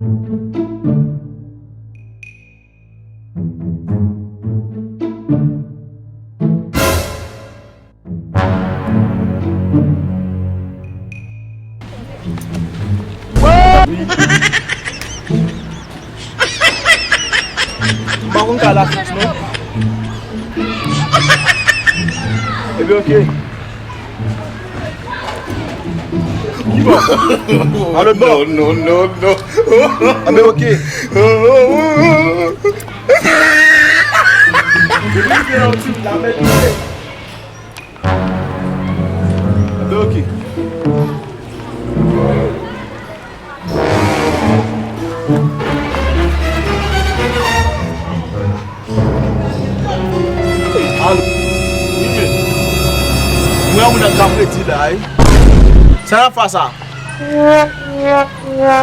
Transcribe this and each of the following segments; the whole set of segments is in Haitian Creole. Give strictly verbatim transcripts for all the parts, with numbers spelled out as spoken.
M pa konn ka la fiks non. Ebyen, oke. Ki bò? A lòt bò. Non, non, non, non. Ebyen, oke. Ebyen, oke. Alo. Wi, men. Mwen, yon moun nan k ap redi la, wi. Sa n ap fè sa?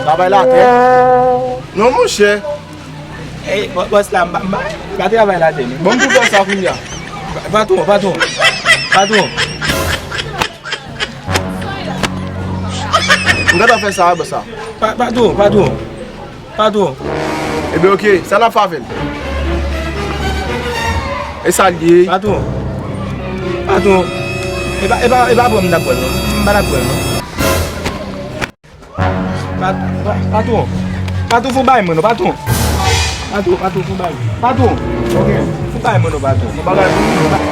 Travay la atè. Non, monchè. Ey, bò-, bòs la, m pa, m pa, m pa travay la atè, non. Bon, m pou fè sa kounye a. Patwon, patwon. Patwon. M gentan fè sa, bòs la. Pa, patwon, patwon. Patwon. Ebyen, oke, sa n ap fè avè l? E sa l ye? Patwon. Patwon. E pa, e pa, e pa pran m t ap pran l, non. M pa t ap pran l, non. Pat-, pa-, patwon. Patwon, fon bagay mwen non, patwon. Patwon, patwon, fon bagay. Patwon. Ok. Fon bagay mwen non, patwon. Fon bagay mwen non.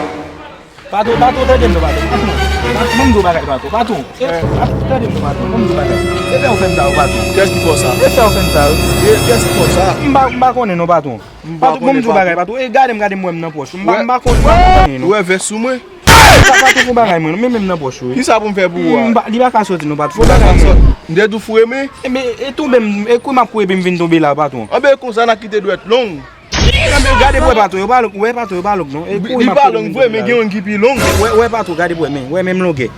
Patwon, patwon, tande m non, patwon. Patwon. Patwon, ban m di w bagay, patwon. Patwon. E, patwon, tande m non, patwon. Ban m di w bagay. Se fè w fè m sa, patwon. Kiyès ki fè w sa? Se fè w fè m sa, wi. E, kiyès ki fè w sa? M pa, m pa konnen non, patwon. Patwon, ban m di w bagay, patwon. E gade m, gade m, wè m nan pòch ou. M pa, m pa konnen, m pa konnen non. Ou wè vès sou mwen? Pa, patwon, fon bagay mwen non, men men m nan pòch ou, wi. Kisa pou m fè pou ou a? M pa, li pa ka sòti non, patwon. Fon bagay mwen. M te di w foure men. E, men, e tonbe m, e kouri m ap kouri epi m vin tonbe la, patwon. Anben konsa n a kite dwèt long. Gade pou wè, patwon, yo pa long, wè, patwon, yo pa long non. E kouri m ap kouri m vin tonbe la. Li pa long vre, men gen youn ki pi long. Wè, wè, patwon, gade pou wè, men, wè menm longè.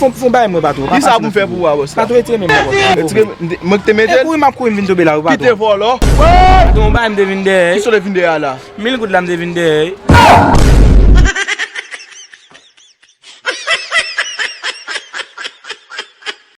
Fon, fon bagay mwen, patwon. Kisa pou m fè pou ou a, bòs la? Patwon, retire men mwen, patwon. Retire, mwen ki te mete l? E kouri m ap kouri m vin tonbe la, wi, patwon. Kite vòlò. Patwon, bagay m te vin dèyè. Kisa w te vin dèyè a la? Mil goud la m te vin dèyè.